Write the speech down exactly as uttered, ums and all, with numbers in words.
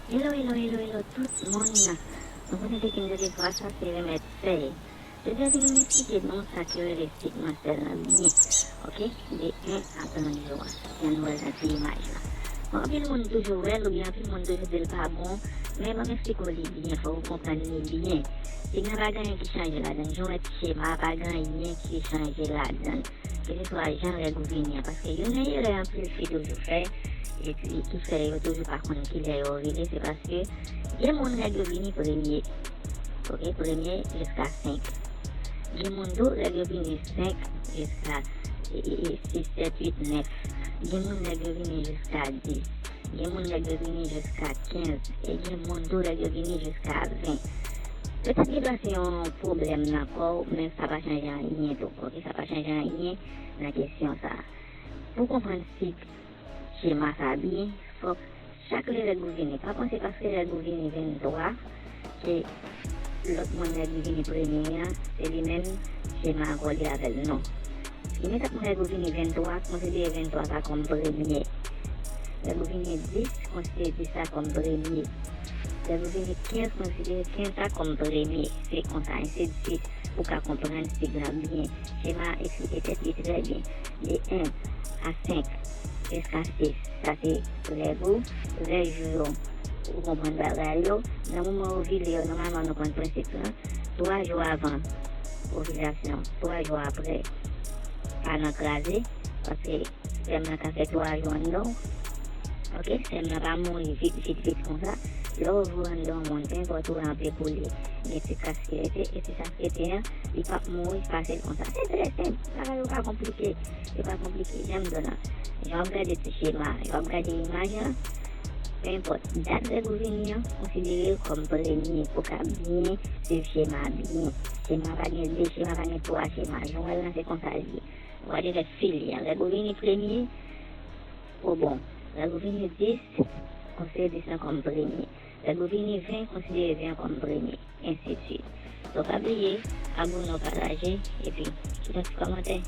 Hello, hello, hello, hello, tout moun. Nou konnen depi m tande vwa sa, se remèd fèy. Jodi a, se pou m eksplike nou sa ki rele sik manstrèl lan byen. Ok? De en a trannde jou an. Jan nou wè l nan ti imaj la. Bon, anpil moun toujou wè l, oubyen anpil moun toujou di l pa bon, men ban m eksplike w li byen, fò w konprann li byen. Sik lan pa gen anyen ki chanje ladan l, jan w wè ti chema a, pa gen anyen ki chanje ladan l. Kèlkeswa jan règ ou vini an, paske youn nan erè anpil fi toujou fè, epi ki fè yo toujou pa konn kilè yo ovile, se paske gen moun règ yo vini premye, ok, premye jiska senk. Gen moun tou règ yo vini senk jiska sis, sèt, uit, nèf. Gen moun règ yo vini jiska dis. Gen moun règ yo vini jiska kenz, e gen moun tou règ yo vini jiska ven. Petèt gen dwa se yon pwoblèm nan kò w, men sa pa chanje anyen tou, ok? Sa pa chanje anyen nan kesyon sa a. Pou w konprann sik chema sa a byen, fòk chak lè règ ou vini, pa panse paske règ ou vini venntwa, ke lòt moun règ li vini premye an, se li menm chema a kole avè l, non. Imedyatman règ ou vini venntwa, konsidere venntwa sa kòm premye. Règ ou vini dis, konsidere dis sa kòm premye. Règ ou vini kenz, konsidere kenz sa kòm premye. Se konsa, ensidsit, pou w ka konprann sik lan byen. Chema a eksplike tèt li trè byen. De en a senk jiska sis, sa se règ ou, trèz jou yo. Ou konprann bagay yo. Nan moman ovile yo, nòmalman nou konn prensip lan. Twa jou avan ovilasyon, twa jou apre, pa nan kraze, paske spèm lan ka fè twa jou anndan w. Ok, spèm lan pa mouri vit, vit, vit konsa. Lè w ouvri anndan yon moun, penpòt ou ranpe pou li, gen ti kras ki rete, e ti kras ki rete an, li p ap mouri fasil konsa. Se trè senp, bagay yo pa konplike, yo pa konplike, jan m di w lan. Jan w ap gade ti chema, jan w ap gade imaj lan, penpòt dat règ ou vini an, konsidere l kòm premye pou w ka byen swiv chema a byen. Chema pa gen de chema, pa gen twa chema. Jan w wè l lan, se konsa l ye. Ou pa te fè fil li an. Règ ou vini premye, ou bon. Règ ou vini dis, konsidere dis lan kòm premye. Règ ou vini ven, konsidere ven an kòm premye. Ensidsit. Donk, pa bliye abone w, pataje, epi kite yon ti kòmantè.